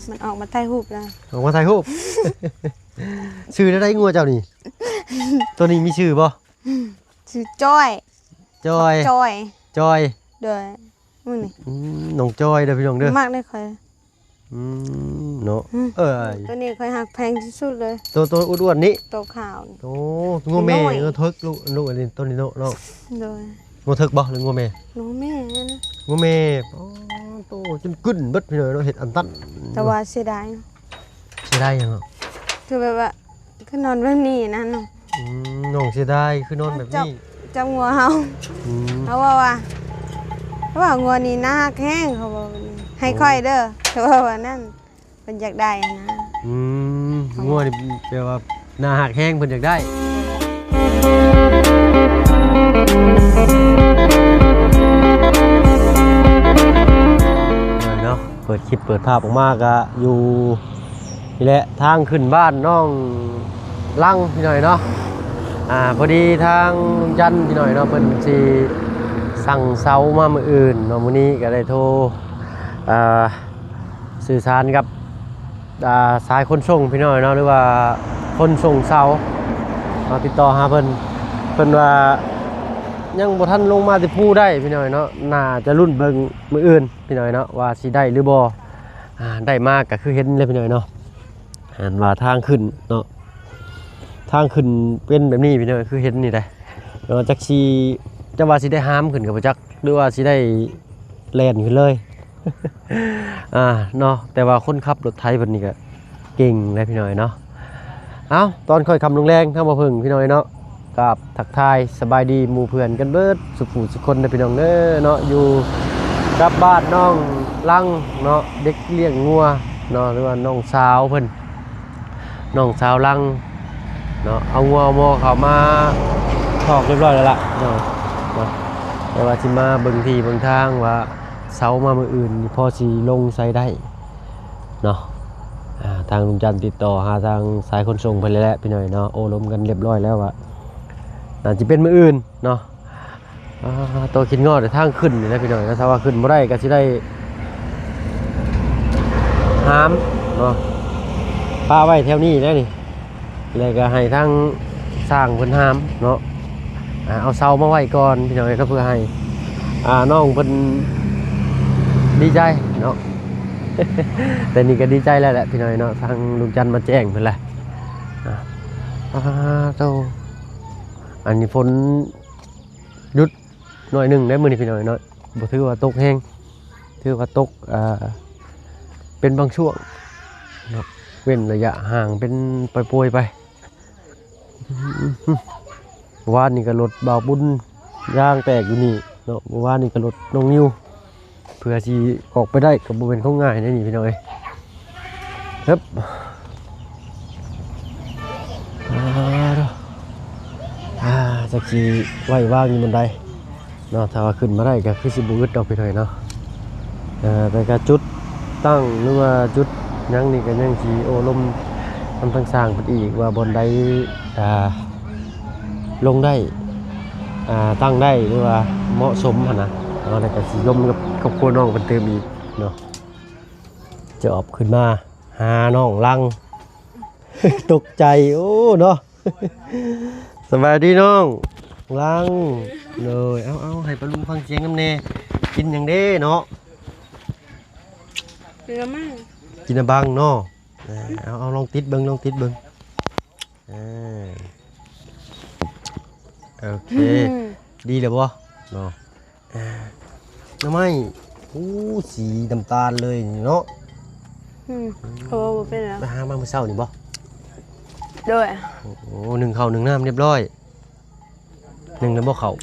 ມັນອອກມາຖ່າຍຮູບແລ້ວ. ອອກມາຖ່າຍຮູບ. ຊື່ແນວໃດງົວເຈົ້ານີ້? ໂຕນີ້ມີຊື່ບໍ່? ຊື່ຈ້ອຍ. ຈ້ອຍ ຈ້ອຍ ຈ້ອຍ. ໂດຍ. ມື້ນີ້ ອືມ ນ້ອງຈ້ອຍເດີພີ່ນ້ອງເດີ. ມັກເດ້ຂ້ອຍ. ອືມ ເນາະ. ອືມ ເອີຍ ໂຕນີ້ຂ້ອຍຮັກແພງທີ່ສຸດເລີຍ. ໂຕ ໂຕອ້ວນໆນີ້ ໂຕຂາວນີ້. ໂອ້ ງົວແມ່. ນ້ອຍ ງົວເຖິກລູກ ລູກອັນນີ້ ໂຕນີ້ເນາະ ເນາະ. ໂດຍ. ງົວເຖິກບໍ່ ຫຼືງົວແມ່? ງົວແມ່ນະ. ງົວແມ່. ອໍ ໂຕຈົນກຶ້ນເບິດພີ່ນ້ອງເນາະ ເຮັດອັນຕັນ. ແຕ່ວ່າເສຍດາຍ. ເສຍດາຍຫຍັງເນາະ? ຄືແບບວ່າ ຄືນອນແບບນີ້ນະນ້ອງ. ອືມ ນ້ອງເສຍດາຍ ຄືນອນແບບນີ້ ຈັບ ຈັບງົວເຮົາ. ອືມ ເຮົາເວົ້າວ່າ ເຮົາວ່າງົວນີ້ໜ້າຮັກແຮງ ເຂົາເວົ້າແບບນີ້ ໃຫ້ຂ້ອຍເດີ ເຂົາເວົ້າວ່ານັ້ນ ເພິ່ນຢາກໄດ້ຫັ້ນນະ. ອືມ ງົວນີ້ແປວ່າໜ້າຮັກແຮງ ເພິ່ນຢາກໄດ້. ເນາະ ເປີດຄລິບເປີດພາບອອກມາກະຢູ່ ນີ້ແຫຼະ ທາງຂຶ້ນບ້ານນ້ອງລັງພີ່ນ້ອງເນາະ. ອ່າ ພໍດີທາງລຸງຈັນພີ່ນ້ອງເນາະ ເພິ່ນຊິສັ່ງເສົາມາມື້ອື່ນເນາະ. ມື້ນີ້ກໍໄດ້ໂທ ອ່າ ສື່ສານກັບ ອ່າ ສາຍຂົນສົ່ງພີ່ນ້ອງເນາະ ຫຼືວ່າຂົນສົ່ງເສົາເນາະ ຕິດຕໍ່ຫາເພິ່ນ. ເພິ່ນວ່າຍັງບໍ່ທັນລົງມາແຕ່ພູໄດ້ພີ່ນ້ອງເນາະ ໜ້າຈະລຸ້ນເບິ່ງມື້ອື່ນ ພີ່ນ້ອງເນາະ ວ່າຊິໄດ້ຫຼືບໍ່ ອ່າ ໄດ້ມາກໍຄືເຫັນແຫຼະພີ່ນ້ອງເນາະ. ອັນວ່າທາງຂຶ້ນເນາະ ທາງຂຶ້ນເປັນແບບນີ້ພີ່ນ້ອງ ຄືເຫັນນີ້ໄດ໋. ແຕ່ວ່າຈັກຊິ ຈັກວ່າຊິໄດ້ຫາມຂຶ້ນກໍບໍ່ຈັກ ຫຼືວ່າຊິໄດ້ແລ່ນຂຶ້ນເລີຍ ອ່າ ເນາະ. ແຕ່ວ່າຄົນຂັບລົດໄຖເພິ່ນນີ້ກໍເກັ່ງເດ້ພີ່ນ້ອງເນາະ. ເອົ້າ ຕອນຄ່ອຍຄ່ຳລົງແລງ ທາງບ່າວເຜິ້ງພີ່ນ້ອງເນາະ ກາບທັກທາຍສະບາຍດີໝູ່ເພື່ອນກັນເບິດສູ່ຜູ້ສູ່ຄົນເດີພີ່ນ້ອງເດີເນາະ. ຢູ່ກັບບ້ານນ້ອງລັງເນາະ ເດັກລ້ຽງງົວເນາະ ຫຼືວ່ານ້ອງສາວເພິ່ນ ນ້ອງສາວລັງເນາະ ເອົາງົວເອົາໝໍເຂົ້າມາຄອກຮຽບຮ້ອຍແລ້ວລະເນາະ ເນາະ. ແຕ່ວ່າຊິມາເບິ່ງທີ່ເບິ່ງທາງວ່າເສົາມາມື້ອື່ນນີ້ພໍຊິລົງໃສ່ໄດ້ ເນາະ. ອ່າ ທາງລຸງຈັນຕິດຕໍ່ຫາທາງສາຍຂົນສົ່ງເພິ່ນແລ້ວແຫຼະພີ່ນ້ອງເນາະ ໂອ້ລົມກັນຮຽບຮ້ອຍແລ້ວວ່າ ໜ້າຈະເປັນມື້ອື່ນເນາະ. ອ່າ ໂຕຄິດງອດແຕ່ທາງຂຶ້ນນີ້ແຫຼະພີ່ນ້ອງເນາະ ຖ້າວ່າຂຶ້ນບໍ່ໄດ້ກໍຊິໄດ້ຫາມເນາະ ປະໄວ້ແຖວນີ້ແຫຼະນີ້. ແລ້ວກໍໃຫ້ທາງຊ່າງເພິ່ນຫາມເນາະ ອ່າ ເອົາເສົາມາໄວ້ກ່ອນພີ່ນ້ອງເອີຍເນາະ ເພື່ອໃຫ້ ອ່າ ນ້ອງເພິ່ນດີໃຈເນາະ. ແຕ່ນີ້ກໍດີໃຈແລ້ວແຫຼະພີ່ນ້ອງເອີຍເນາະ ທາງລຸງຈັນມາແຈ້ງເພິ່ນແຫຼະ. ອ່າ ອ່າ ໂຕ ອັນນີ້ຝົນຢຸດໜ້ອຍໜຶ່ງໄດ໋ມື້ນີ້ພີ່ນ້ອງເອີຍເນາະ ບໍ່ຖືວ່າຕົກແຮງ ຖືວ່າຕົກ ອ່າ ເປັນບາງຊ່ວງເນາະ ເວັ້ນໄລຍະຫ່າງເປັນປ່ອຍໆໄປ. ວານນີ້ກໍລົດບ່າວບຸນຢາງແຕກຢູ່ນີ້ເນາະ ວານນີ້ກໍລົດນ້ອງນິວ ເພື່ອຊິອອກໄປໄດ້ກໍບໍ່ແມ່ນຂອງງ່າຍໃດນີ້ພີ່ນ້ອງເອີຍ. ເອີບ ອ່າ ອ່າ ຈັກຊິໄວ້ວາງຢູ່ບ່ອນໃດ ເນາະ ຖ້າວ່າຂຶ້ນມາໄດ້ກໍຄືຊິບໍ່ອຶດດອກພີ່ນ້ອງເນາະ. ເອີ ແຕ່ກໍຈຸດຕັ້ງ ຫຼືວ່າຈຸດຫຍັງນີ້ກໍຍັງຊິໂອ້ລົມນຳທາງຊ່າງເພິ່ນອີກວ່າບ່ອນໃດ ອ່າ ລົງໄດ້ ອ່າ ຕັ້ງໄດ້ ຫຼືວ່າເໝາະສົມຫັ້ນນະເນາະ. ແລ້ວກໍຊິລົມກັບຄອບຄົວນ້ອງເພິ່ນຕື່ມອີກເນາະ. ຈອບຂຶ້ນມາຫານ້ອງລັງ ຕົກໃຈ ໂອ້ ເນາະ. ສະບາຍດີນ້ອງລັງ. ໂດຍ ເອົາໆ ໃຫ້ປ້າລຸງຟັງສຽງນຳແດ່. ກິນຫຍັງເດ້ເນາະ? ກິນລະມັງ ກິນລະບັງເນາະ. ເອົາ ເອົາ ລອງຕິດເບິ່ງ ລອງຕິດເບິ່ງ. ເອີ ໂອເຄ ອືມ ດີແລ້ວບໍ່ເນາະ? ອ່າ ໜໍ່ໄມ້ ໂອ້ ສີນ້ຳຕານເລີຍນີ້ເນາະ. ອືມ ເອີ ບໍ່ເປັນຫຍັງ. ໄປຫາມາມື້ເຊົ້ານີ້ບໍ່? ໂດຍ. ໂອ້ ໜຶ້ງເຂົ້າໜຶ້ງນ້ຳຮຽບຮ້ອຍ. ໜຶ້ງແລ້ວບໍ່ເຂົ້າ?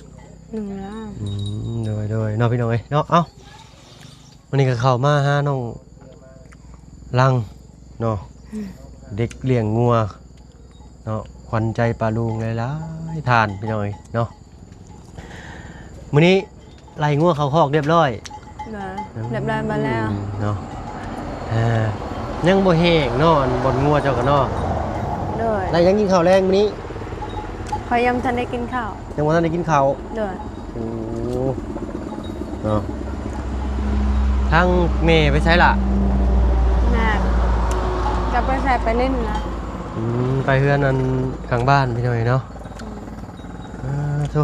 ໜຶ້ງແລ້ວ. ອືມ ໂດຍໆ ເນາະ ພີ່ນ້ອງເອີຍເນາະ. ເອົ້າ ມື້ນີ້ກໍເຂົ້າມາຫານ້ອງລັງເນາະ ອືມ ເດັກລ້ຽງງົວເນາະ ຂວັນໃຈປ້າລຸງຫຼາຍໆທ່ານ ພີ່ນ້ອງເອີຍເນາະ. ມື້ນີ້ໄລ່ງົວເຂົ້າຄອກຮຽບຮ້ອຍ. ໂດຍ ຮຽບຮ້ອຍໝົດແລ້ວເນາະ. ອ່າ ຍັງບໍ່ແຫ້ງເນາະ ອັນບ່ອນງົວເຈົ້າກໍເນາະ. ໂດຍ. ແລ້ວຍັງກິນເຂົ້າແລງມື້ນີ້? ຂ້ອຍຍັງບໍ່ທັນໄດ້ກິນເຂົ້າ. ຍັງບໍ່ທັນໄດ້ກິນເຂົ້າ. ໂດຍ. ໂອ້ ເນາະ ທາງແມ່ໄປໃສລະ? ໄປໃສ ໄປຫຼິ້ນນະ? ອືມ ໄປເຮືອນອັນຂ້າງບ້ານພີ່ນ້ອງເນາະ. ອືມ ເອີ ໂທ້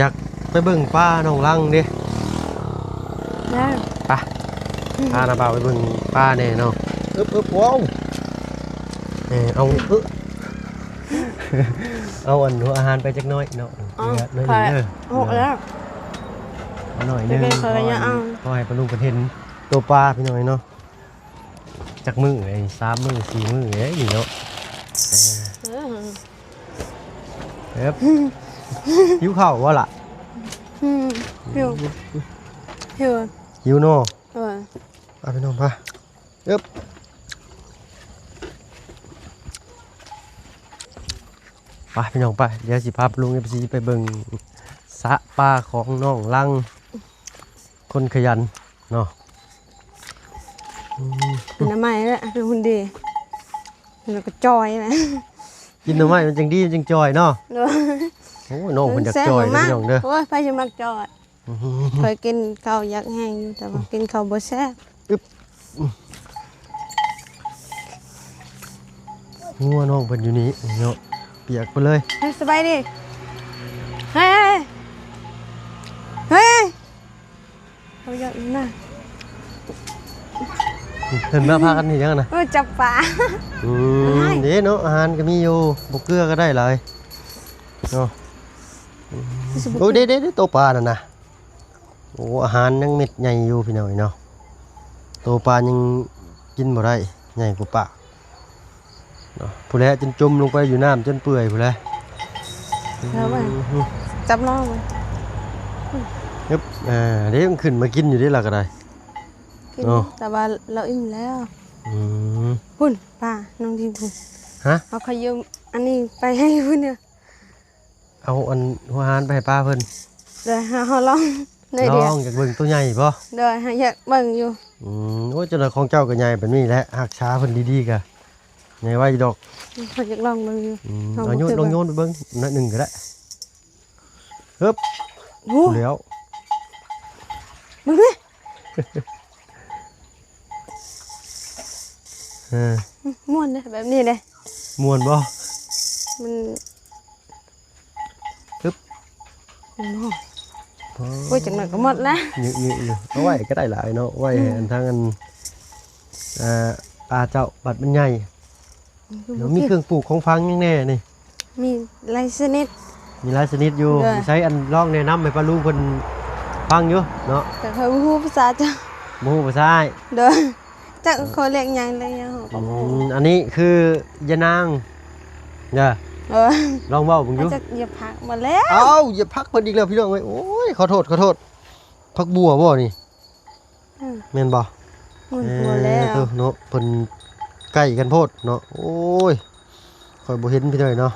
ຢາກໄປເບິ່ງປ່າໜອງລັງເດ້. ໄດ້ ໄປ ອືມ ພານ້າບ່າວໄປເບິ່ງປ່າແດ່ເນາະ. ອຶບ ອຶບ ວ້າວ ເອີ ເອົາ ເອີ ເອົາອັນຫົວອາຫານໄປຈັກໜ້ອຍເນາະ. ເອົາ ເຫຼືອໜ້ອຍໜຶ່ງເດີ ຫົກແລ້ວ ເອົາໜ້ອຍໜຶ່ງ ເອົາ ພໍໃຫ້ປ້າລຸງເພິ່ນເຫັນໂຕປາພີ່ນ້ອງເນາະ. ຈັກມື້ເອີຍ ສາມມື້ ສີ່ມື້ເອີຍນີ້ເນາະ. ເອີ ເອີ ຫິວເຂົ້າບໍ່ລະ? ອືມ ຫິວ ຫິວ ຫິວເນາະ. ເອີ ໄປພີ່ນ້ອງ ໄປ ເອີບ ໄປພີ່ນ້ອງ ໄປ ດຽວຊິພາລຸງ ເອັຟຊີ ໄປເບິ່ງສະປາຂອງນ້ອງລັງ ຄົນຂະຫຍັນເນາະ. ອືມ ກິນໜໍ່ໄມ້ແຫຼະ ຄືມັນດີ ແລ້ວກໍຈ່ອຍແຫຼະ. ກິນໜໍ່ໄມ້ມັນຈັ່ງດີ ມັນຈັ່ງຈ່ອຍເນາະ. ໂດຍ ໂອ້ຍ ນ້ອງເພິ່ນຢາກຈ່ອຍເດີພີ່ນ້ອງເດີ. ໂອ້ຍ ໃຜຊິມັກຈ່ອຍ? ອືມ ຂ້ອຍກິນເຂົ້າຢາກແຮງຢູ່ ແຕ່ວ່າ ອືມ ກິນເຂົ້າບໍ່ແຊບ. ອຶບ ງົວນ້ອງເພິ່ນຢູ່ນີ້ເນາະ ປຽກໄປເລີຍ. ເຮີ້ຍ ສະບາຍດີ. ເຮີ້ຍ ເຮີ້ຍ ເຂົາຢາກນະ ເພິ່ນມາພາກັນເຮັດຫຍັງນະ? ເອີ ຈັບປາ. ອືມ ເດ້ເນາະ ອາຫານກໍມີຢູ່ ບໍ່ເກືອກໍໄດ້ຫຼາຍເນາະ. ອືມ ໂອ້ ເດ້ໆໆ ໂຕປານັ້ນນະ. ໂອ້ ອາຫານຍັງເມັດໃຫຍ່ຢູ່ພີ່ນ້ອງເນາະ. ໂຕປາຍັງກິນບໍ່ໄດ້ ໃຫຍ່ກວ່າປາກເນາະ. ພຸ້ນແຫຼະ ຈົນຈົມລົງໄປຢູ່ນ້ຳຈົນເປື່ອຍພຸ້ນແຫຼະ. ເອົາໄວ້ ອືມ ຈັບລອງໄວ້. ອຶບ ເອີ ເດ້ ມັນຂຶ້ນມາກິນຢູ່ເດ້ລະກໍໄດ້ ກິນເນາະ ແຕ່ວ່າລາວອີ່ມແລ້ວ. ອືມ ພຸ້ນ ປານ້ອງທີ່ພຸ້ນ. ຮະ? ເອົາຂະເຢີມອັນນີ້ໄປໃຫ້ພຸ້ນເດີ. ເອົາອັນຫົວອາຫານໄປໃຫ້ປາເພິ່ນ. ໂດຍ ເຮົາ ເຮົາລອງໜ້ອຍດຽວ ລອງຢາກເບິ່ງໂຕໃຫຍ່ບໍ່? ໂດຍ ເຮົາຢາກເບິ່ງຢູ່. ອືມ ໂອ້ຍ ເຈົ້າຂອງເຈົ້າກໍໃຫຍ່ປານນີ້ແຫຼະ ຮັກສາເພິ່ນດີໆ ກໍໃຫຍ່ໄວຢູ່ດອກ. ເຮົາຢາກລອງເບິ່ງຢູ່. ອືມ ເຮົາ ເອົາໂຍນ ລອງໂຍນໄປເບິ່ງໜ້ອຍໜຶ່ງກໍໄດ້. ເຮີບ ໂອ້ ແລ້ວ ເບິ່ງເດ້. ເອີ ມ່ວນເດ້ ແບບນີ້ເດ້. ມ່ວນບໍ່? ມັນ ຮຶບ ໂອ້ ໂອ້ຍ ຈັກໜ້ອຍກໍໝົດລະ. ຍືດໆ ເອົາໄວ້ກໍໄດ້ຫຼາຍເນາະ ໄວ້ ອືມ ໃຫ້ອັນທາງອັນ ອ່າ ປາເຈົ້າ ບັດມັນໃຫຍ່. ອືມ ແລ້ວມີເຄື່ອງປູກຂອງຝັງຫຍັງແດ່ນີ້? ມີຫຼາຍຊະນິດ. ມີຫຼາຍຊະນິດຢູ່. ໂດຍ ໃຊ້ອັນລອງແນະນຳໃຫ້ປ້າລຸງເພິ່ນຟັງຢູ່ເນາະ. ແຕ່ຂ້ອຍບໍ່ຮູ້ພາສາເຈົ້າ. ບໍ່ຮູ້ພາສາອ້າຍ. ໂດຍ ຈັກເຂົາເອີ້ນຫຍັງ ເອີ້ນຫຍັງເຮົາກໍບໍ່ຮູ້. ອືມ ອັນນີ້ຄືຢານາງເດີ. ເອີ ລອງເວົ້າເບິ່ງຢູ່. ຈັກຢາຜັກມາແລ້ວ. ເອົ້າ ຢາຜັກເພິ່ນອີກແລ້ວພີ່ນ້ອງເອີຍ. ໂອ້ຍ ຂໍໂທດ ຂໍໂທດ. ຜັກບົ່ວບໍ່ນີ້? ອືມ ແມ່ນບໍ່? ໝູນຫົວແລ້ວ ເອີ ເນາະ ເພິ່ນໃກ້ກັນໂພດເນາະ. ໂອ້ຍ ຂ້ອຍບໍ່ເຫັນພີ່ນ້ອງເນາະ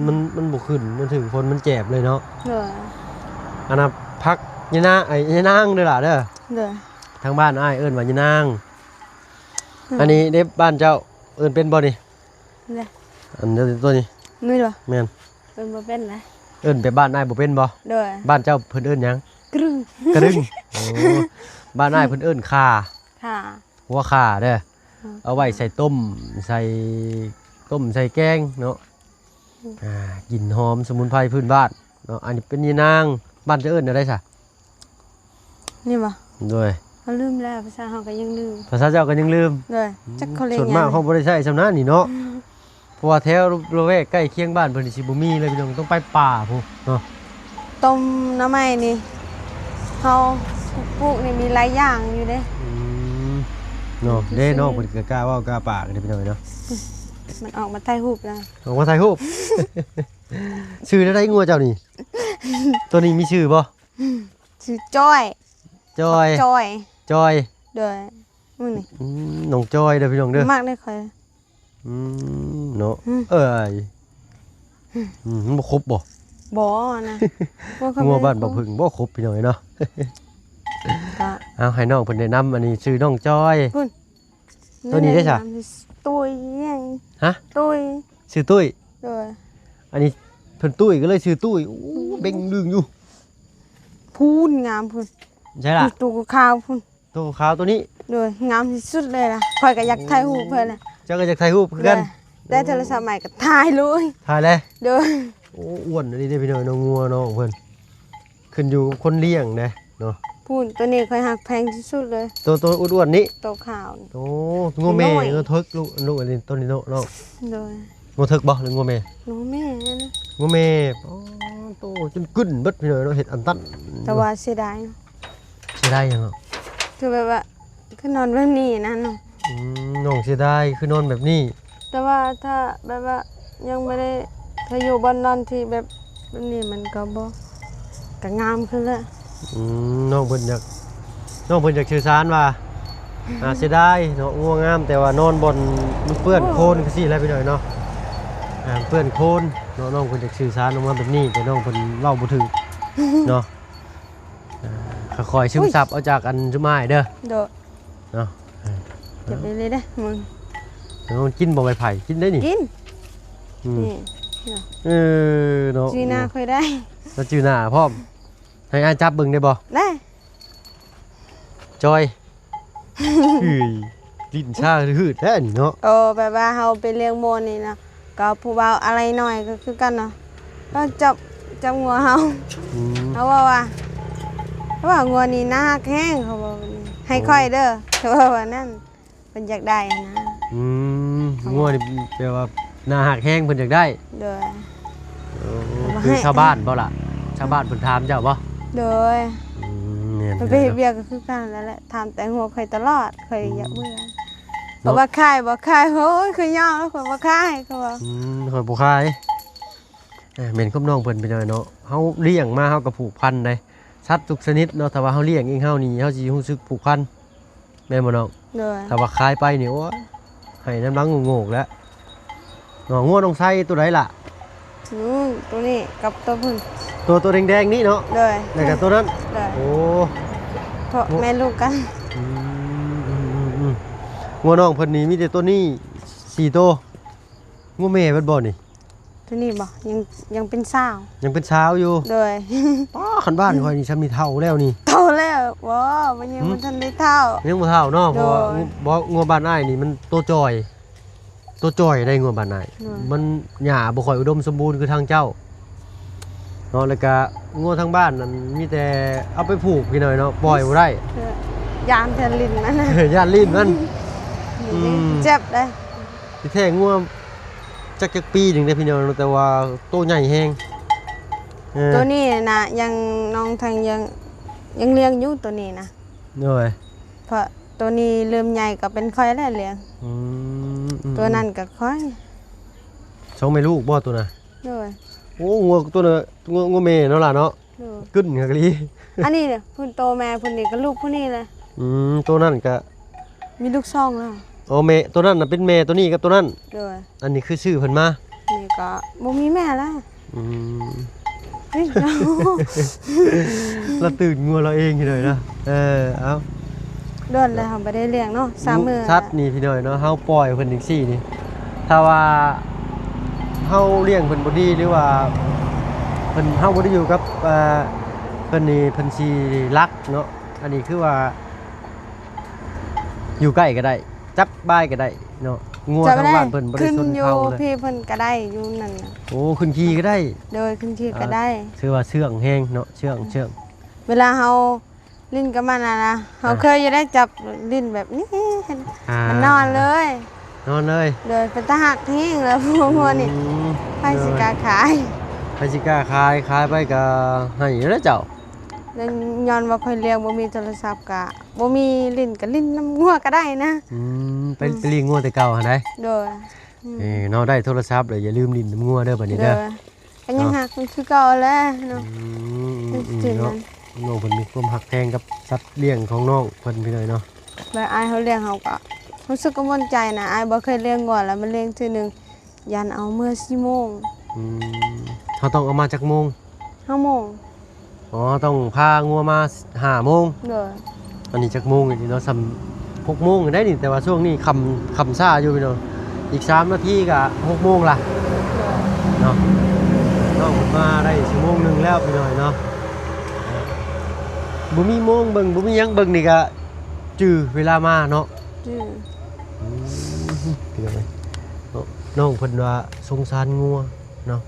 ມັນ ອືມ ມັນບໍ່ຂຶ້ນ ມັນຖືກຝົນມັນແຈບເລີຍເນາະ. ໂດຍ ອັນນັ້ນຜັກຍານາງ ເອີຍ ຍານາງເດີຫຼ້າເດີ. ໂດຍ ທາງບ້ານອ້າຍເອີ້ນວ່າຍານາງ. ອືມ ອັນນີ້ເດ້ ບ້ານເຈົ້າເອີ້ນເປັນບໍ່ນີ້? ເດ້ ອັນໂຕນີ້ ນີ້ບໍ່? ແມ່ນ ເອີ້ນບໍ່ເປັນນະ. ເອີ້ນແບບບ້ານອ້າຍບໍ່ເປັນບໍ່? ໂດຍ ບ້ານເຈົ້າເພິ່ນເອີ້ນຫຍັງ? ກະດຶງ ກະດຶງ. ໂອ້ ບ້ານອ້າຍເພິ່ນເອີ້ນຂ່າ ຂ່າ ຫົວຂ່າເດີ. ອືມ ເອົາໄວ້ໃສ່ຕົ້ມ ໃສ່ຕົ້ມໃສ່ແກງເນາະ. ອືມ ອ່າ ກິ່ນຫອມສະໝຸນໄພພື້ນບ້ານເນາະ. ອັນນີ້ເປັນຍານາງ ບ້ານເຈົ້າເອີ້ນແນວໃດຊະ? ນີ້ບໍ່? ໂດຍ ເຮົາລືມແລ້ວ ພາສາເຮົາກໍຍັງລືມ ພາສາເຈົ້າກໍຍັງລືມ. ໂດຍ ອືມ ຈັກເຂົາເອີ້ນຫຍັງ ສ່ວນມາກເຮົາບໍ່ໄດ້ໃຊ້ຊ່ຳນັ້ນນີ້ເນາະ. ອືມ ເພາະວ່າແຖວລະແວກໃກ້ຄຽງບ້ານເພິ່ນຊິບໍ່ມີເລີຍພີ່ນ້ອງ ຕ້ອງໄປປ່າພຸ້ນເນາະ. ຕົ້ມໜໍ່ໄມ້ນີ້ ເຮົາປູກນີ້ມີຫຼາຍຢ່າງຢູ່ເດ້. ອືມ ເນາະ ເດ້ ນ້ອງເພິ່ນກໍກ້າເວົ້າກ້າປາກເດ້ພີ່ນ້ອງເນາະ. ມັນອອກມາຖ່າຍຮູບແລ້ວ ອອກມາຖ່າຍຮູບ. ຊື່ແນວໃດງົວເຈົ້ານີ້? ໂຕນີ້ມີຊື່ບໍ່? ຊື່ຈ້ອຍ ຈ້ອຍ ຈ້ອຍ ຈ້ອຍ. ໂດຍ ມື້ນີ້ ອືມ ນ້ອງຈ້ອຍເດີພີ່ນ້ອງເດີ ມັກເດ້ຂ້ອຍ. ອືມ ເນາະ ອືມ ເອີຍ ອືມ ມັນບໍ່ຄົບບໍ່? ບໍ່ນະ ງົວບ້ານບໍ່ເພິ່ງບໍ່ຄົບພີ່ນ້ອງເອີຍເນາະ. ກໍ ເອົາ ໃຫ້ນ້ອງເພິ່ນແນະນຳ ອັນນີ້ຊື່ນ້ອງຈ້ອຍ ພຸ້ນ ໂຕນີ້ເດ້ຊະ? ຕຸ້ຍຫຍັງ? ຮະ? ຕຸ້ຍ ຊື່ຕຸ້ຍ. ໂດຍ ອັນນີ້ເພິ່ນຕຸ້ຍກໍເລີຍຊື່ຕຸ້ຍ. ໂອ້ ອືມ ເບັງດຶງຢູ່ ພຸ້ນ ງາມພຸ້ນ. ໃຊ່ລະ ໂຕຂາວພຸ້ນ ໂຕຂາວໂຕນີ້. ໂດຍ ງາມທີ່ສຸດເລີຍລະ. ຂ້ອຍກໍຢາກຖ່າຍຮູບເພິ່ນນະ. ເຈົ້າກໍຢາກຖ່າຍຮູບຄືກັນ? ໂດຍ ແຕ່ໂທລະສັບໃໝ່ກໍຖ່າຍເລີຍ. ຖ່າຍເລີຍ? ໂດຍ. ໂອ້ ອ້ວນອີ່ຫຼີເດ້ພີ່ນ້ອງເນາະ ງົວນ້ອງເພິ່ນ. ຂຶ້ນຢູ່ກັບຄົນລ້ຽງເດ້ເນາະ. ພຸ້ນ ໂຕນີ້ຂ້ອຍຮັກແພງທີ່ສຸດເລີຍ. ໂຕ ໂຕອ້ວນໆນີ້? ໂຕຂາວນີ້. ໂອ້ ງົວແມ່ ນ້ອຍ ງົວເຖິກລູກ ລູກອັນນີ້ ໂຕນີ້ເນາະ ນ້ອງ. ໂດຍ. ງົວເຖິກບໍ່ ຫຼືງົວແມ່? ງົວແມ່ນະ. ງົວແມ່. ອໍ ໂຕຈົນກຶ້ນເບິດພີ່ນ້ອງເນາະ ເຮັດອັນຕັນ. ແຕ່ວ່າເສຍດາຍ. ເສຍດາຍຫຍັງເນາະ? ຄືແບບວ່າ ຄືນອນແບບນີ້ນະນ້ອງ. ອືມ ນ້ອງເສຍດາຍຄືນອນແບບນີ້. ແຕ່ວ່າຖ້າແບບວ່າຍັງບໍ່ໄດ້ ຖ້າຢູ່ບ່ອນນອນທີ່ແບບ ແບບນີ້ມັນກໍບໍ່ ກໍງາມຂຶ້ນແລ້ວ. ອືມ ນ້ອງເພິ່ນຢາກ ນ້ອງເພິ່ນຢາກສື່ສານວ່າ ອ່າ ເສຍດາຍເນາະ ງົວງາມ ແຕ່ວ່ານອນບ່ອນມັນເປື້ອນໂຄນ ໂອ້ ຈັ່ງຊີ້ແຫຼະພີ່ນ້ອງເນາະ. ອ່າ ເປື້ອນໂຄນເນາະ ນ້ອງເພິ່ນຢາກສື່ສານອອກມາແບບນີ້ ແຕ່ນ້ອງເພິ່ນເວົ້າບໍ່ຖືກເນາະ. ອ່າ ຄ່ອຍໆຊຶມ ອຸ້ຍ ຊັບເອົາຈາກອັນຊຸມອ້າຍເດີ. ໂດຍ. ເນາະ ເອີ ເກັບໄວ້ເລີຍເດ້ມຶງ. ເອົາ ກິນບໍ່ໃບໄຜ່ ກິນໄດ້ນີ້ ກິນ. ອືມ ນີ້ເນາະ. ເອີເນາະ ຈື່ໜ້າຂ້ອຍໄດ້ ລະຈື່ໜ້າພ້ອມ. ໃຫ້ອ້າຍຈັບເບິ່ງໄດ້ບໍ່? ໄດ້. ຈອຍ ເອີຍ ຫຼິ້ນຊາຮືດແທ້ນີ້ເນາະ. ໂອ້ ແບບວ່າເຮົາໄປລ້ຽງໝູນີ້ນະ ກໍຜູ້ບ່າວອາໄລໜ້ອຍກໍຄືກັນເນາະ ກໍຈັບ ຈັບງົວເຮົາ. ອືມ ເຮົາເວົ້າວ່າ ເຂົາວ່າງົວນີ້ໜ້າຮັກແຮງ ເຂົາເວົ້າແບບນີ້ ໃຫ້ຂ້ອຍເດີ ເຂົາເວົ້າແບບນັ້ນ ເພິ່ນຢາກໄດ້ຫັ້ນນະ. ອືມ ງົວນີ້ແປວ່າໜ້າຮັກແຮງ ເພິ່ນຢາກໄດ້. ໂດຍ. ໂອ້ ຄືຊາວບ້ານບໍ່ລະ? ຊາວບ້ານເພິ່ນຖາມເຈົ້າບໍ່? ໂດຍ. ອືມ ແມ່ນ ເພິ່ນໄປເຮັດວຽກກໍຄືກັນນັ້ນແຫຼະ ຖາມແຕ່ງົວຂ້ອຍຕະຫຼອດ ຂ້ອຍ ອືມ ຢາກເມືອ. ເນາະ ເຂົາວ່າຂາຍບໍ່ຂາຍ ໂອ້ຍ ຂ້ອຍຍອມແລ້ວ ຂ້ອຍບໍ່ຂາຍ ເຂົາວ່າ. ອືມ ຂ້ອຍບໍ່ຂາຍ. ອ່າ ແມ່ນຄວາມນ້ອງເພິ່ນໄປໜ້ອຍເນາະ ເຮົາລ້ຽງມາເຮົາກໍຜູກພັນໄດ໋ ສັດທຸກຊະນິດເນາະ ຖ້າວ່າເຮົາລ້ຽງເອງເຮົານີ້ ເຮົາຊິຮູ້ສຶກຜູກພັນ ແມ່ນບໍ່ນ້ອງ? ໂດຍ. ຖ້າວ່າຂາຍໄປນີ້ ໂອ້ຍ ໃຫ້ນ້ຳຫຼັງໂງກໆແລ້ວເນາະ. ງົວນ້ອງໄຊໂຕໃດລະ? ອືມ ໂຕນີ້ກັບໂຕພຸ້ນ ໂຕ ໂຕແດງໆນີ້ເນາະ. ໂດຍ. ແລ້ວກໍໂຕນັ້ນ. ໂດຍ. ໂອ້ ເພາະແມ່ລູກກັນ. ອືມ ງົວນ້ອງເພິ່ນນີ້ມີແຕ່ໂຕນີ້ສີ່ໂຕ. ງົວແມ່ເບິດບໍ່ນີ້? ໂຕນີ້ບໍ່ ຍັງ ຍັງເປັນສາວ ຍັງເປັນສາວຢູ່. ໂດຍ. ປ້າ ຄັນບ້ານຂ້ອຍນີ້ຊ່ຳນີ້ເຖົ້າແລ້ວນີ້. ເຖົ້າແລ້ວບໍ່? ມັນຍັງ ຫືມ ບໍ່ທັນໄດ້ເຖົ້າ ຍັງບໍ່ເຖົ້າເນາະ. ໂດຍ. ເພາະວ່າ ງົວ ບໍ່ ງົວບ້ານອ້າຍນີ້ມັນໂຕຈ່ອຍ ໂຕຈ່ອຍໄດ໋ ງົວບ້ານອ້າຍ. ໂດຍ. ມັນຫຍ້າບໍ່ຄ່ອຍອຸດົມສົມບູນຄືທາງເຈົ້າເນາະ ແລ້ວກະງົວທາງບ້ານນັ້ນມີແຕ່ເອົາໄປຜູກພີ່ນ້ອງເນາະ ປ່ອຍບໍ່ໄດ້ ຢ້ານແຕ່ຫຼິ້ນມັນ ຢ້ານຫຼິ້ນມັນ. ອືມ ເຈັບເດ້. ທີ່ແທ້ງົວຈັກ ຈັກປີໜຶ່ງເດ້ພີ່ນ້ອງເນາະ ແຕ່ວ່າໂຕໃຫຍ່ແຮງ. ເອີ ໂຕນີ້ນະ ຍັງ ນ້ອງທັງຍັງ ຍັງລ້ຽງຢູ່ໂຕນີ້ນະ. ໂດຍ. ເພາະໂຕນີ້ເລີ່ມໃຫຍ່ກໍເປັນຂ້ອຍແຫຼະລ້ຽງ. ອືມ ໂຕນັ້ນກໍຂ້ອຍ. ສອງແມ່ລູກບໍ່ໂຕນະ? ໂດຍ. ໂອ້ ງົວໂຕນະ ງົວ ງົວແມ່ເນາະຫຼານເນາະ. ໂດຍ. ກຶ້ນຄັກອີ່ຫຼີ. ອັນນີ້ເດ້ ພຸ້ນໂຕແມ່ ຜູ້ນີ້ກໍລູກຜູ້ນີ້ແຫຼະ. ອືມ ໂຕນັ້ນກະມີລູກສອງແລ້ວ. ອໍ ແມ່ ໂຕນັ້ນນະເປັນແມ່ໂຕນີ້ກັບໂຕນັ້ນ. ໂດຍ. ອັນນີ້ຄືຊື້ເພິ່ນມາ. ນີ້ກໍບໍ່ມີແມ່ແລ້ວ. ອືມ ເອີຍ ລະຕື່ນງົວລາວເອງຢູ່ເລີຍນະ. ເອີ ເອົາ ດົນແລ້ວເຮົາບໍ່ໄດ້ລ້ຽງເນາະ ສາມມື້. ສັດນີ້ພີ່ນ້ອງເນາະ ເຮົາປ່ອຍເພິ່ນຈັ່ງຊີ້ນີ້ ຖ້າວ່າເຮົາລ້ຽງເພິ່ນບໍ່ດີ ຫຼືວ່າເພິ່ນ ເຮົາບໍ່ໄດ້ຢູ່ກັບ ເອີ ເພິ່ນນີ້ ເພິ່ນຊິລັກເນາະ. ອັນນີ້ຄືວ່າຢູ່ໃກ້ກໍໄດ້ ຈັບບາຍກໍໄດ້ເນາະ. ງົວທາງບ້ານເພິ່ນບໍ່ໄດ້ຊົນເຂົາເລີຍ. ຂຶ້ນຢູ່ພີ້ເພິ່ນກໍໄດ້ ຢູ່ນັ້ນນະ. ໂອ້ ຂຶ້ນຂີ່ກໍໄດ້. ໂດຍ ຂຶ້ນຂີ່ກໍໄດ້. ຖືວ່າເຊື່ອງແຮງເນາະ ເຊື່ອງ ເຊື່ອງ. ເວລາເຮົາຫຼິ້ນກັບມັນນະ ເຮົາເຄີຍຢູ່ໄດ້ຈັບຫຼິ້ນແບບນີ້ ມັນນອນເລີຍ ນອນເລີຍ. ໂດຍ. ເປັນຕາຮັກແຮງແລ້ວ ພວກງົວນີ້. ອືມ ໃຜຊິກ້າຂາຍ ໃຜຊິກ້າຂາຍ ຂາຍໄປກໍໃຫ້ແລ້ວເຈົ້າ. ແລ້ວຍ້ອນວ່າຂ້ອຍລ້ຽງບໍ່ມີໂທລະສັບ ກະບໍ່ມີຫຼິ້ນ ກະຫຼິ້ນນຳງົວກະໄດ້ນະ. ອືມ ໄປ ອືມ ໄປລ້ຽງງົວແຕ່ເກົ່າຫັ້ນໃດ. ໂດຍ. ອືມ ເອີ ເນາະ ໄດ້ໂທລະສັບແລ້ວ ຢ່າລືມຫຼິ້ນນຳງົວເດີ ບັດນີ້ເດີ. ໂດຍ. ກໍຍັງ ເນາະ ຮັກມັນຄືເກົ່າແຫຼະເນາະ. ອືມ ເນາະ ນ້ອງເພິ່ນມີຄວາມຮັກແພງກັບສັດລ້ຽງຂອງນ້ອງເພິ່ນ ພີ່ນ້ອງເນາະ. ແລ້ວອ້າຍເຮົາລ້ຽງ ເຮົາກໍຮູ້ສຶກກັງວົນໃຈນະ. ອ້າຍບໍ່ເຄີຍລ້ຽງງົວ ແລ້ວມາລ້ຽງເທື່ອໜຶ່ງ ຢ້ານເອົາເມືອສີ່ໂມງ. ອືມ ເຮົາຕ້ອງເອົາມາຈັກໂມງ? ຫ້າໂມງ. ອໍ ເຮົາຕ້ອງພາງົວມາຫ້າໂມງ. ໂດຍ. ອັນນີ້ຈັກໂມງນີ້ເນາະ? ສ່ຳຫົກໂມງໄດ້ນີ້ ແຕ່ວ່າຊ່ວງນີ້ຄ່ຳ ຄ່ຳຊ້າຢູ່ພີ່ນ້ອງ. ອີກສາມນາທີກໍຫົກໂມງລະ. ໂດຍ. ເນາະ ນ້ອງເພິ່ນມາໄດ້ຊົ່ວໂມງໜຶ່ງແລ້ວພີ່ນ້ອງເນາະ. ບໍ່ມີໂມງເບິ່ງ ບໍ່ມີຫຍັງເບິ່ງນີ້ກໍ ຈື່ເວລາມາເນາະ. ຈື່ ອືມ ພີ່ນ້ອງເອີຍເນາະ ນ້ອງເພິ່ນວ່າສົງສານງົວເນາະ.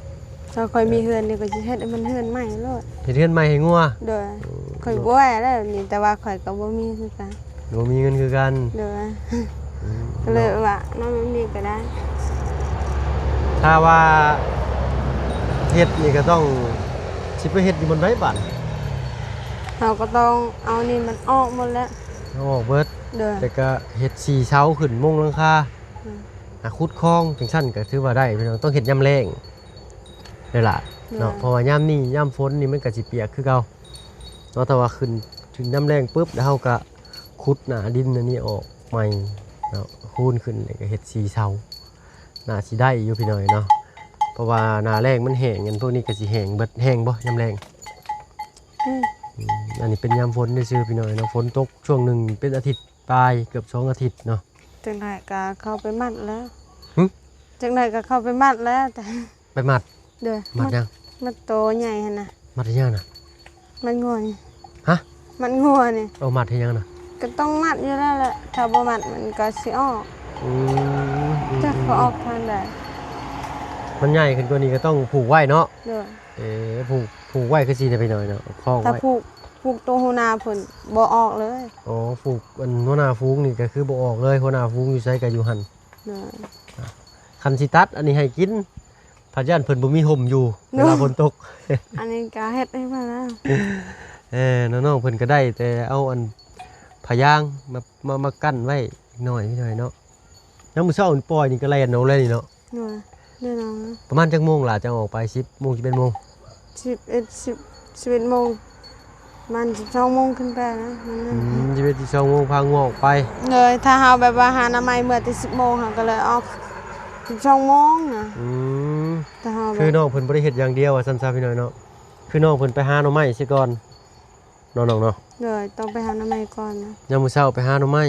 ຖ້າຂ້ອຍມີເຮືອນນີ້ ຂ້ອຍຊິເຮັດໃຫ້ມັນເຮືອນໃໝ່ໂລດ. ເຮັດເຮືອນໃໝ່ໃຫ້ງົວ. ໂດຍ. ໂອ້ ຂ້ອຍບໍ່ໄຫວແລ້ວນີ້ ແຕ່ວ່າຂ້ອຍກໍບໍ່ມີຄືກັນ. ບໍ່ມີເງິນຄືກັນ. ໂດຍ. ອືມ ກໍເລີຍວ່ານອນແບບນີ້ກໍໄດ້. ຖ້າວ່າເຮັດນີ້ກໍຕ້ອງ ຊິໄປເຮັດຢູ່ບ່ອນໃດບາດ? ເຮົາກໍຕ້ອງເອົານີ້ມັນອອກໝົດແລ້ວ. ເອົາອອກເບິດ. ໂດຍ. ແລ້ວກໍເຮັດສີເສົາຂຶ້ນ ມຸງຫຼັງຄາ. ອືມ. ຫາຂຸດຄອງ ຈັ່ງຊັ້ນກໍຖືວ່າໄດ້ພີ່ນ້ອງ. ຕ້ອງເຮັດຍາມແລ້ງເດ້ລະເນາະ. ໂດຍ. ເພາະວ່າຍາມນີ້ ຍາມຝົນນີ້ມັນກໍຊິປຽກຄືເກົ່າເນາະ. ແຕ່ວ່າຂຶ້ນ ຂຶ້ນຍາມແລ້ງປຶບ ແລ້ວເຮົາກໍຂຸດໜ້າດິນອັນນີ້ອອກໃໝ່ເນາະ ຄູນຂຶ້ນ ແລ້ວກໍເຮັດສີເສົາ. ໜ້າຊິໄດ້ຢູ່ພີ່ນ້ອງເນາະ ເພາະວ່າໜ້າແລ້ງມັນແຫ້ງ ອັນພວກນີ້ກໍຊິແຫ້ງເບິດ. ແຫ້ງບໍ່ຍາມແລ້ງ? ອືມ ອືມ ອັນນີ້ເປັນຍາມຝົນຊື່ໆ ພີ່ນ້ອງເນາະ. ຝົນຕົກຊ່ວງໜຶ່ງເປັນອາທິດປາຍ ເກືອບສອງອາທິດເນາະ. ຈັ່ງໃດກໍເຂົ້າໄປມັດແລ້ວ. ຫຶ? ຈັ່ງໃດກໍເຂົ້າໄປມັດແລ້ວ ແຕ່ ໄປມັດ. ໂດຍ. ມັດຫຍັງ? ມັດ ມັດໂຕໃຫຍ່ຫັ້ນນະ. ມັດຫຍັງນະ? ມັດງົວນີ້. ຮະ? ມັດງົວນີ້. ເອົາມັດເຮັດຫຍັງນະ? ກໍຕ້ອງມັດຢູ່ແລ້ວແຫຼະ ຖ້າບໍ່ມັດມັນກໍຊິອອກ. ອືມ ອືມ ຈັກເຂົາອອກທາງໃດ. ມັນໃຫຍ່ຂຶ້ນກວ່ານີ້ກໍຕ້ອງຜູກໄວ້ເນາະ. ໂດຍ. ເອີ ຜູກ ຜູກໄວ້ຄືຊິໄດ້ໄປໜ້ອຍເນາະ ຄອງໄວ້. ຖ້າຜູກ ຜູກໂຕຫົວໜ້າພຸ້ນບໍ່ອອກເລີຍ. ອໍ ຜູກອັນຫົວໜ້າຝູງນີ້ກໍຄືບໍ່ອອກເລີຍ ຫົວໜ້າຝູງຢູ່ໃສກໍຢູ່ຫັ້ນ. ໂດຍ. ຄັນຊິຕັດອັນນີ້ໃຫ້ກິນ ພັດຢ້ານເພິ່ນບໍ່ມີຮົ່ມຢູ່ ໂດຍ ເວລາຝົນຕົກ. ອັນນີ້ກໍເຮັດໃຫ້ເພິ່ນແລ້ວ. ເອີ ນ້ອງໆເພິ່ນກໍໄດ້ແຕ່ເອົາອັນຜ້າຢາງມາ ມາ ມາກັ້ນໄວ້ໜ້ອຍ ໜ້ອຍເນາະ. ຍາມມື້ເຊົ້ານີ້ປ່ອຍນີ້ກໍແລ່ນອອກເລີຍນີ້ເນາະ. ໂດຍ ແນ່ນອນ. ປະມານຈັກໂມງລະຈັ່ງອອກໄປ? ສິບໂມງ ສິບເອັດໂມງ? ສິບເອັດ ສິບ ສິບເອັດໂມງ ປະມານສິບສອງໂມງຂຶ້ນໄປນະ. ອືມ ສິບເອັດ ສິບສອງໂມງພາງົວອອກໄປ. ໂດຍ. ຖ້າເຮົາແບບວ່າຫາໜໍ່ໄມ້ເມື່ອແຕ່ສິບໂມງ ເຮົາກໍເລີຍອອກສິບສອງໂມງນະ. ອືມ ຖ້າເຮົາ ຄືນ້ອງເພິ່ນບໍ່ໄດ້ເຮັດຢ່າງດຽວວ່າຊັ້ນຊະ ພີ່ນ້ອງເນາະ. ຄືນ້ອງເພິ່ນໄປຫາໜໍ່ໄມ້ຊິກ່ອນເນາະ ນ້ອງເນາະ. ໂດຍ. ຕ້ອງໄປຫາໜໍ່ໄມ້ກ່ອນນະ. ຍາມມື້ເຊົ້າໄປຫາໜໍ່ໄມ້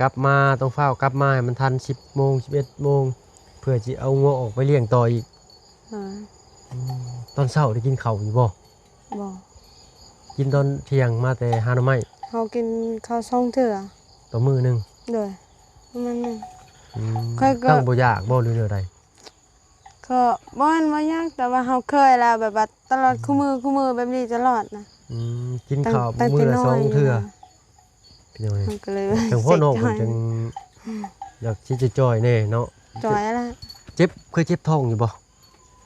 ກັບມາ ຕ້ອງຟ້າວກັບມາໃຫ້ມັນທັນສິບໂມງ ສິບເອັດໂມງ ເພື່ອຊິເອົາງົວອອກໄປລ້ຽງຕໍ່ອີກ. ໂດຍ. ອືມ ຕອນເຊົ້າໄດ້ກິນເຂົ້າຢູ່ບໍ່? ບໍ່. ກິນຕອນທ່ຽງມາແຕ່ຫາໜໍ່ໄມ້. ເຮົາກິນເຂົ້າສອງເທື່ອຕໍ່ມື້ໜຶ່ງ. ໂດຍ. ປະມານນັ້ນ. ອືມ ຂ້ອຍກໍ ຕັ້ງບໍ່ຢາກບໍ່ ຫຼືແນວໃດ? ກໍບໍ່ແມ່ນບໍ່ຢາກ ແຕ່ວ່າເຮົາເຄີຍແລ້ວ ແບບວ່າຕະຫຼອດ ອືມ ຄູ່ມື້ ຄູ່ມື້ແບບນີ້ຕະຫຼອດນະ. ອືມ ກິນເຂົ້າມື້ລະສອງເທື່ອ. ພີ່ນ້ອງເອີຍ ມັນກໍເລີຍ ຈັ່ງພໍ່ນ້ອງເພິ່ນຈັ່ງຢາກຊິຈ່ອຍໆແດ່ເນາະ. ຈ່ອຍລະ. ເຈັບ ເຄີຍເຈັບທ້ອງຢູ່ບໍ່?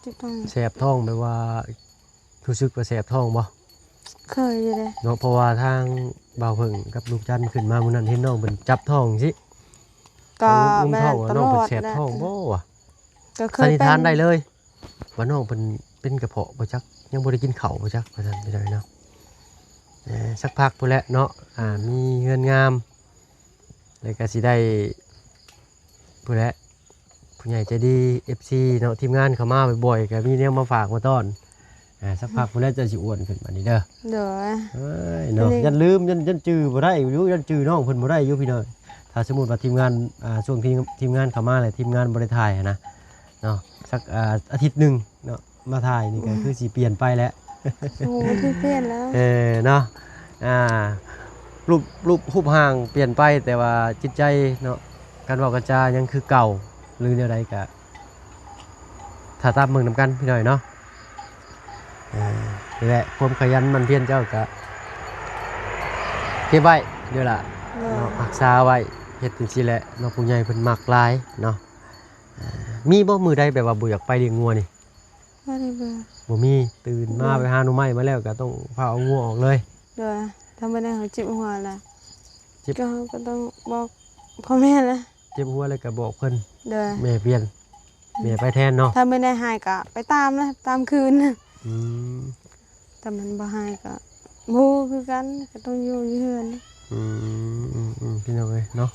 ເຈັບທ້ອງ. ແສບທ້ອງ ແບບວ່າຮູ້ສຶກວ່າແສບທ້ອງບໍ່? ເຄີຍຢູ່ເດ້ເນາະ. ເພາະວ່າທາງບ່າວເຜິ້ງກັບລຸງຈັນຂຶ້ນມາມື້ນັ້ນ ເຫັນນ້ອງເພິ່ນຈັບທ້ອງຊີ້ ກໍ ອຸ້ມທ້ອງ ແມ່ນຕະຫຼອດ ນ້ອງເພິ່ນແສບທ້ອງບໍ່ວະ? ກໍເຄີຍ ສັນນິຖານໄດ້ເລີຍ ວ່ານ້ອງເພິ່ນເປັນກະເພາະບໍ່ຈັກ ຍັງບໍ່ໄດ້ກິນເຂົ້າບໍ່ຈັກ ວ່າຊັ້ນ ພີ່ນ້ອງເນາະ. ເອີ ສັກພັກພຸ້ນແຫຼະເນາະ ອາ ມີເຮືອນງາມ ແລ້ວກໍຊິໄດ້ ພຸ້ນແຫຼະ ຜູ້ໃຫຍ່ໃຈດີ ເອັຟຊີ ເນາະ ທີມງານເຂົ້າມາບ່ອຍໆ ກໍມີແນວມາຝາກມາຕ້ອນ. ອາ ສັກພັກພຸ້ນແຫຼະ ເຈົ້າຊິອ້ວນຂຶ້ນບາດນີ້ເດີ. ໂດຍ. ເອີຍເນາະ ນີ້ ຢ້ານລືມ ຢ້ານ ຢ້ານຈື່ບໍ່ໄດ້ຢູ່ ຢ້ານຈື່ນ້ອອງເພິ່ນບໍ່ໄດ້ຢູ່ ພີ່ນ້ອງ. ຖ້າສົມມຸດວ່າທີມງານ ອ່າ ຊ່ວງທີ່ທີມງານເຂົ້າມາແລ້ວ ທີມງານບໍ່ໄດ້ຖ່າຍຫັ້ນນະເນາະ ສັກ ອ່າ ອາທິດໜຶ່ງເນາະ ມາຖ່າຍນີ້ກໍ ອືມ ຄືຊິປ່ຽນໄປແຫຼະ. ໂອ້ ມັນຄືປ່ຽນແລ້ວ. ເອີ ເນາະ ອ່າ ຮູບ ຮູບ ຮູບຮ່າງປ່ຽນໄປ ແຕ່ວ່າຈິດໃຈເນາະ ການເວົ້າການຈາຍັງຄືເກົ່າ ຫຼືແນວໃດກະ ຖ້າຕາມເບິ່ງນຳກັນ ພີ່ນ້ອງເນາະ. ເອີ ນີ້ແຫຼະ ຄວາມຂະຫຍັນໝັ່ນພຽນເຈົ້າກະເກັບໄວ້ເດີລະ ເນາະ ເນາະ ຮັກສາໄວ້ ເຮັດຈັ່ງຊີ້ແຫຼະເນາະ ຜູ້ໃຫຍ່ເພິ່ນມັກຫຼາຍເນາະ. ເອີ ມີບໍ່ມື້ໃດແບບວ່າບໍ່ຢາກໄປລ້ຽງງົວນີ້? ບໍ່ໄດ້ເບິ່ງ ບໍ່ມີ. ຕື່ນມາ ບໍ່ ໄປຫາໜໍ່ໄມ້ມາແລ້ວກໍຕ້ອງຟ້າວເອົາງົວອອກເລີຍ. ໂດຍ. ທຳມະດາເຮົາເຈັບຫົວລະ ເຈັບ ກໍ ກໍຕ້ອງບອກພໍ່ແມ່ລະ. ເຈັບຫົວແລ້ວກໍບອກເພິ່ນ. ໂດຍ. ແມ່ປ່ຽນ ອືມ ແມ່ໄປແທນເນາະ. ຖ້າມື້ໃດຫາຍກໍໄປຕາມລະ ຕາມຄືນ. ອືມ ຖ້າມັນບໍ່ຫາຍກໍບໍ່ຮູ້ຄືກັນ ກໍຕ້ອງຢູ່ ຢູ່ເຮືອນ. ອືມ ອືມ ອືມ ພີ່ນ້ອງເອີຍເນາະ.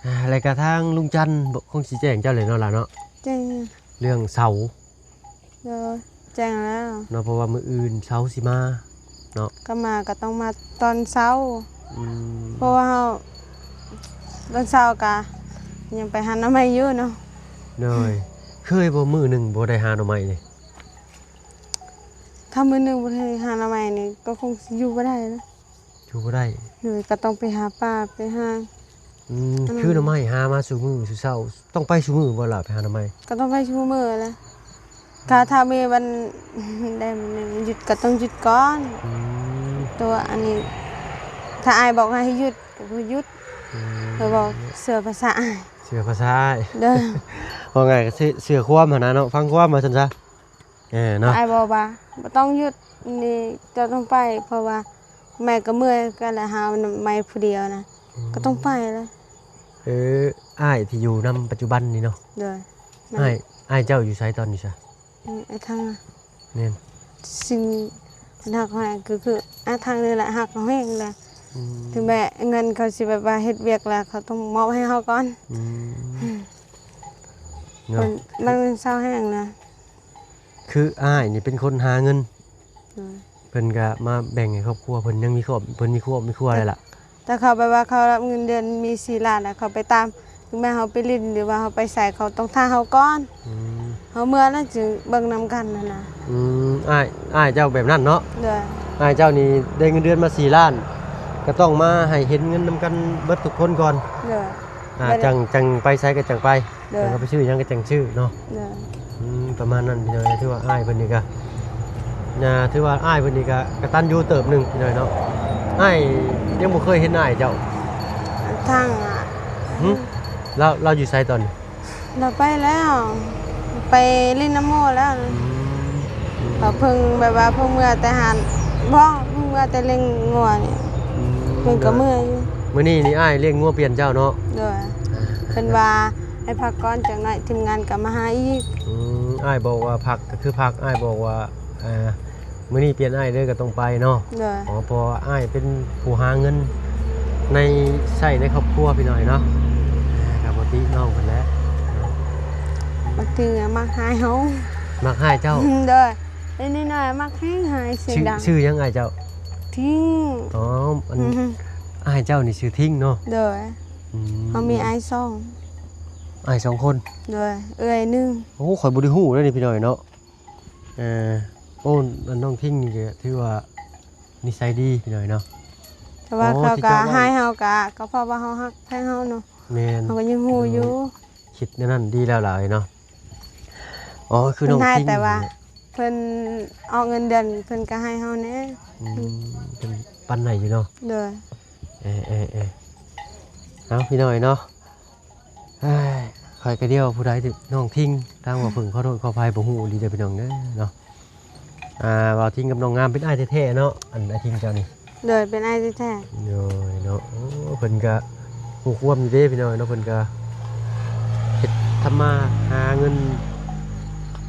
ອ່າ ແລ້ວກໍທາງລຸງຈັນ ຄົງຊິແຈ້ງເຈົ້າແຫຼະເນາະ ຫຼາເນາະ. ແຈ້ງ ເລື່ອງເສົາ. ໂດຍ ແຈ້ງແລ້ວເນາະ ເພາະວ່າມື້ອື່ນເສົາຊິມາເນາະ. ກໍມາກໍຕ້ອງມາຕອນເຊົ້າ. ອືມ ເພາະວ່າເຮົາ ຕອນເຊົ້າກໍຍັງໄປຫາໜໍ່ໄມ້ຢູ່ເນາະ. ໂດຍ. ເຄີຍບໍ່ມື້ໜຶ່ງບໍ່ໄດ້ຫາໜໍ່ໄມ້ນີ້? ຖ້າມື້ໜຶ່ງບໍ່ໄດ້ຫາໜໍ່ໄມ້ນີ້ ກໍຄົງຊິຢູ່ບໍ່ໄດ້ນະ. ຢູ່ບໍ່ໄດ້ ໂດຍ ກໍຕ້ອງໄປຫາປ່າໄປຫາ ອືມ ອັນນັ້ນ ຄືໜໍ່ໄມ້ຫາມາສູ່ມື້ສູ່ເຊົ້າ ຕ້ອງໄປສູ່ມື້ບໍ່ລະ ໄປຫາໜໍ່ໄມ້? ກໍຕ້ອງໄປສູ່ມື້ແຫຼະ ຖ້າ ຖ້າມີວັນໃດວັນໜຶ່ງຢຸດກໍຕ້ອງຢຸດກ່ອນ ອືມ ຕົວອັນນີ້ ຖ້າອ້າຍບອກໃຫ້ຢຸດກໍຄືຢຸດ ອືມ ຂ້ອຍບອກເຊື່ອພາສາອ້າຍ ເຊື່ອພາສາອ້າຍ ໂດຍ ເວົ້າງ່າຍກໍເຊື່ອ ເຊື່ອຄວາມຫັ້ນນະເນາະ ຟັງຄວາມວ່າຊັ້ນຊະ ເອີເນາະ ອ້າຍບອກວ່າບໍ່ຕ້ອງຢຸດນີ້ ເຈົ້າຕ້ອງໄປ ເພາະວ່າແມ່ກໍເມື່ອຍກັນແຫຼະ ຫາໜໍ່ໄມ້ຜູ້ດຽວນະ ອືມ ກໍຕ້ອງໄປແຫຼະ ເອີ ອ້າຍທີ່ຢູ່ນຳປັດຈຸບັນນີ້ເນາະ ໂດຍ ອ້າຍ ອ້າຍເຈົ້າຢູ່ໃສຕອນນີ້ຊະ? ອືມ ອ້າຍທັງ ແມ່ນ ສິ່ງເພິ່ນຮັກເຮົາແຮງ ກໍຄືອ້າຍທັງນີ້ແຫຼະ ຮັກເຮົາແຮງແຫຼະ ອືມ ເຖິງແມ້ເງິນເຂົາຊິແບບວ່າເຮັດວຽກແລ້ວ ເຂົາຕ້ອງມອບໃຫ້ເຮົາກ່ອນ ອືມ ເນາະ ເພິ່ນມັກເງິນຊາວແຮງນະ ຄືອ້າຍນີ້ເປັນຄົນຫາເງິນ ໂດຍ ເພິ່ນກໍມາແບ່ງໃຫ້ຄອບຄົວ ເພິ່ນຍັງມີຄອບ ເພິ່ນມີຄອບມີຄົວແລ້ວລະ ແຕ່ເຂົາແບບວ່າເຂົາຮັບເງິນເດືອນມີສີ່ລ້ານ ແລ້ວເຂົາໄປຕາມ ເຖິງແມ່ນເຮົາໄປຫຼິ້ນ ຫຼືວ່າເຮົາໄປໃສ ເຂົາຕ້ອງຖ້າເຮົາກ່ອນ ອືມ ເຮົາເມື່ອແລ້ວຈຶ່ງເບິ່ງນຳກັນຫັ້ນນະ ອືມ ອ້າຍ ອ້າຍເຈົ້າແບບນັ້ນເນາະ ໂດຍ ອ້າຍເຈົ້ານີ້ໄດ້ເງິນເດືອນມາສີ່ລ້ານ ກໍຕ້ອງມາໃຫ້ເຫັນເງິນນຳກັນເບິດທຸກຄົນກ່ອນ ໂດຍ ອ່າ ບໍ່ໄດ້ ຈັ່ງ ຈັ່ງໄປໃສກໍຈັ່ງໄປ ໂດຍ ຈັ່ງໄປຊື້ຫຍັງກໍຈັ່ງຊື້ເນາະ ໂດຍ ອືມ ປະມານນັ້ນພີ່ນ້ອງ ຖືວ່າອ້າຍເພິ່ນນີ້ກະ ນະ ຖືວ່າອ້າຍເພິ່ນນີ້ກະກະຕັນຢູ່ເຕີບໜຶ່ງພີ່ນ້ອງເນາະ ອ້າຍຍັງບໍ່ເຄີຍເຫັນອ້າຍເຈົ້າ ທາງ ຫຶ ລາວ ລາວຢູ່ໃສຕອນນີ້? ລາວໄປແລ້ວ ໄປຫຼິ້ນນຳໝູ່ແລ້ວ ອືມ ເພິ່ງແບບວ່າເພິ່ງເມືອແຕ່ຫັ້ນ ບໍ່ ເພິ່ງເມືອແຕ່ລ້ຽງງົວນີ້ ອືມ ເພິ່ງກໍເມື່ອຍຢູ່ ມື້ນີ້ນີ້ອ້າຍລ້ຽງງົວປ່ຽນເຈົ້າເນາະ ໂດຍ ອ່າ ເພິ່ນວ່າໃຫ້ພັກກ່ອນຈັກໜ້ອຍ ທີມງານກໍມາຫາອີກ ອືມ ອ້າຍບອກວ່າພັກກໍຄືພັກ ອ້າຍບອກວ່າ ອ່າ ມື້ນີ້ປ່ຽນອ້າຍເດີກໍຕ້ອງໄປເນາະ ໂດຍ ອໍ ເພາະວ່າອ້າຍເປັນຜູ້ຫາເງິນໃນ ໃຊ້ໃນຄອບຄົວພີ່ນ້ອງເນາະ ອ່າ ກໍບໍ່ຕິນ້ອງເພິ່ນແຫຼະເນາະ ບາງທີກໍມັກຮ້າຍເຮົາ ມັກຮ້າຍເຈົ້າ ໂດຍ ເລັກນ້ອຍມັກແຮງຮ້າຍ ຊື່ ສຽງດັງ ຊື່ຫຍັງອ້າຍເຈົ້າ? ທິງ ອໍ ອັນ ອືຮຶ ອ້າຍເຈົ້ານີ້ຊື່ທິງເນາະ ໂດຍ ອືມ ເຮົາມີອ້າຍສອງ ອ້າຍສອງຄົນ ໂດຍ ເອື້ອຍໜຶ່ງ ໂອ້ ຂ້ອຍບໍ່ໄດ້ຮູ້ເດ້ນີ້ພີ່ນ້ອງເນາະ ເອີ ໂອ້ ອັນນ້ອງທິງນີ້ກໍຖືວ່ານິໄສດີພີ່ນ້ອງເນາະ ແຕ່ວ່າ ອໍ ເຂົາກໍຮ້າຍເຮົາກໍ ກໍເພາະວ່າເຮົາຮັກແພງເຮົາເນາະ ແມ່ນ ເຮົາກໍຍັງຮູ້ຢູ່ ໂອ້ຍ ຄິດແນວນັ້ນດີແລ້ວຫຼາຍເນາະ ອໍ ຄືນ້ອງທິງ ເພິ່ນຮ້າຍແຕ່ວ່າ ເພິ່ນອອກເງິນເດືອນເພິ່ນກໍໃຫ້ເຮົາແດ່ ອືມ ເພິ່ນປັນໃຫ້ຢູ່ເນາະ ໂດຍ ເອີໆໆ ເອົາ ພີ່ນ້ອງເນາະ ເອີຍ ຂ້ອຍກໍດຽວຜູ້ໃດ ນ້ອງທິງ ທາງວ່າເພິ່ງ ຂໍໂທດຂໍອະໄພ ບໍ່ຮູ້ອີ່ຫຼີເດີພີ່ນ້ອງເດີເນາະ ອ່າ ວ່າທິງກັບນ້ອງງາມເປັນອ້າຍແທ້ໆເນາະ ອັນອ້າຍທິງເຈົ້ານີ້ ໂດຍ ເປັນອ້າຍແທ້ໆ ໂດຍເນາະ ໂອ້ ເພິ່ນກະຮູ້ຄວາມຢູ່ເດ້ພີ່ນ້ອງເນາະ ເພິ່ນກະເຮັດທຳມາຫາເງິນ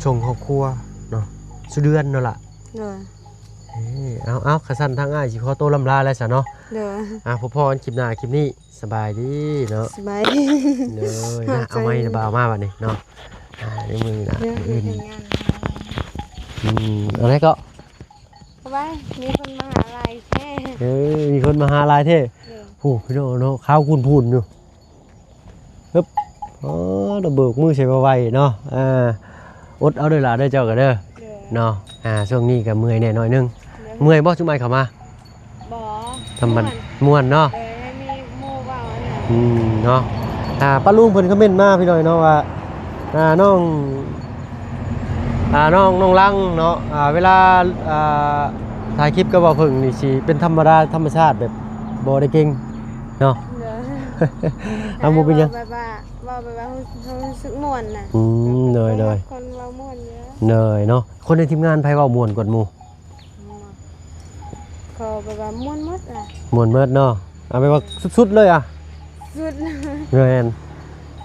ສົ່ງຄອບຄົວເນາະ ສູ່ເດືອນເນາະລະ ໂດຍ ເອີ ເອົາໆ ຄັນຊັ້ນທາງອ້າຍຊິຂໍໂຕລ່ຳລາແລ້ວຊະເນາະ ໂດຍ ອ່າ ພໍ້ກັນຄລິບໜ້າຄລິບນີ້ ສະບາຍດີເນາະ ສະບາຍດີ ໂດຍ ຂອບໃຈ ນະ ເອົາໄມ້ນະ ບໍ່ເອົາມາບັດນີ້ເນາະ ອ່າ ໃນມື້ໜ້າ ມື້ອື່ນ ອືມ ອັນໃດກໍ ເອົາໄວ້ ມີຄົນມາຫາຫຼາຍແທ້ ເອີ ມີຄົນມາຫາຫຼາຍແທ້ ໂດຍ ໂອ້ ພີ່ນ້ອງເນາະ ຂາວກຸ້ນພຸ້ນຢູ່ ຮຶບ ອໍ ລະເບີກມືໃສ່ໄວໆເນາະ ອ່າ ອົດເອົາເດີຫຼ້າເດີ ເຈົ້າກໍເດີ ໂດຍ ເນາະ ອ່າ ຊ່ວງນີ້ກໍເມື່ອຍແດ່ໜ້ອຍໜຶ່ງ ໂດຍ ເມື່ອຍບໍ່ ຊຸມອ້າຍເຂົ້າມາ? ບໍ່ ທຳມະ ມ່ວນ ມ່ວນເນາະ ເອີ ໃຫ້ມີໝູ່ເວົ້າອັນນັ້ນ ອືມ ເນາະ ອ່າ ປ້າລຸງເພິ່ນຄອມເມັນມາພີ່ນ້ອງເນາະວ່າ ອ່າ ນ້ອງ ອ່າ ນ້ອງ ນ້ອງລັງເນາະ ອ່າ ເວລາ ອ່າ ຖ່າຍຄລິບກັບບ່າວເຜິ້ງນີ້ຊິເປັນທຳມະດາ ທຳມະຊາດ ແບບບໍ່ໄດ້ເກັ່ງເນາະ ໂດຍ ເອົາ ບໍ່ເປັນຫຍັງ ແບບວ່າ ເວົ້າແບບວ່າເຮົາ ເຮົາຮູ້ສຶກມ່ວນນະ ອືມ ໂດຍ ໂດຍ ຄົນເວົ້າມ່ວນຢູ່ ໂດຍ ເນາະ ຄົນໃນທີມງານໃຜເວົ້າມ່ວນກວ່າໝູ່? ເຂົາແບບວ່າມ່ວນໝົດນະ ມ່ວນໝົດເນາະ ເອົາແບບວ່າສຸດໆເລີຍອະ ສຸດ ແມ່ນ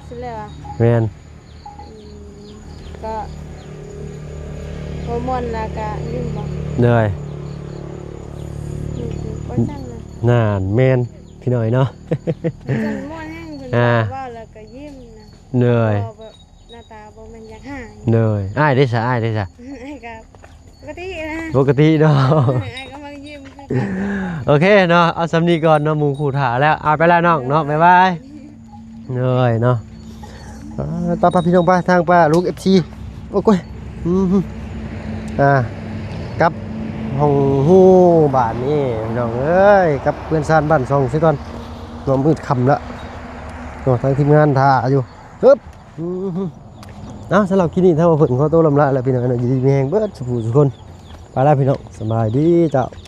ສຸດແລ້ວອະ ແມ່ນ ອືມ ກໍບໍ່ມ່ວນລະກະລືມບໍ່ ໂດຍ ອືມ ບໍ່ຈັ່ງນະ ນັ້ນແມ່ນ ພີ່ນ້ອງເນາະ ຄັນມ່ວນແຮງເພິ່ນ ອ່າ ເວົ້າແລ້ວກໍຍິ້ມນະ ໂດຍ ບໍ່ແບບ ໜ້າຕາບໍ່ແມ່ນຢາກຫາຍ ໂດຍ ອ້າຍເດຊະ ອ້າຍເດຊະ ອ້າຍກໍປົກກະຕິນະ ປົກກະຕິເນາະ ອ້າຍກໍມັກຍິ້ມຄືກັນ ໂອເຄເນາະ ເອົາສ່ຳນີ້ກ່ອນເນາະ ໝູ່ຄູ່ຖ້າແລ້ວ ອາ ໄປແລ້ວນ້ອງເນາະ ບາຍບາຍ ໂດຍເນາະ ອ່າ ໄປໆ ພີ່ນ້ອງ ໄປທາງປ້າລຸງ ເອັຟຊີ ໂອ້ຍ ອືມ ອ່າ ກັບ ຫ້ອງຮູ້ບາດນີ້ພີ່ນ້ອງເອີຍ ກັບເຮືອນຊານບ້ານຊ່ອງຊິກ່ອນເນາະ ມືດຄ່ຳລະເນາະ ທາງທີມງານຖ້າຢູ່ ຮຶບ ອືມ ເອົາ ສຳລັບຄລິບນີ້ ທາງບ່າວເພິ່ນຂໍໂຕລຳລາແລ້ວພີ່ນ້ອງເນາະ ຢູ່ດີມີແຮງເບິດສູ່ຜູ້ສູ່ຄົນ ໄປລະພີ່ນ້ອງ ສະບາຍດີເຈົ້າ.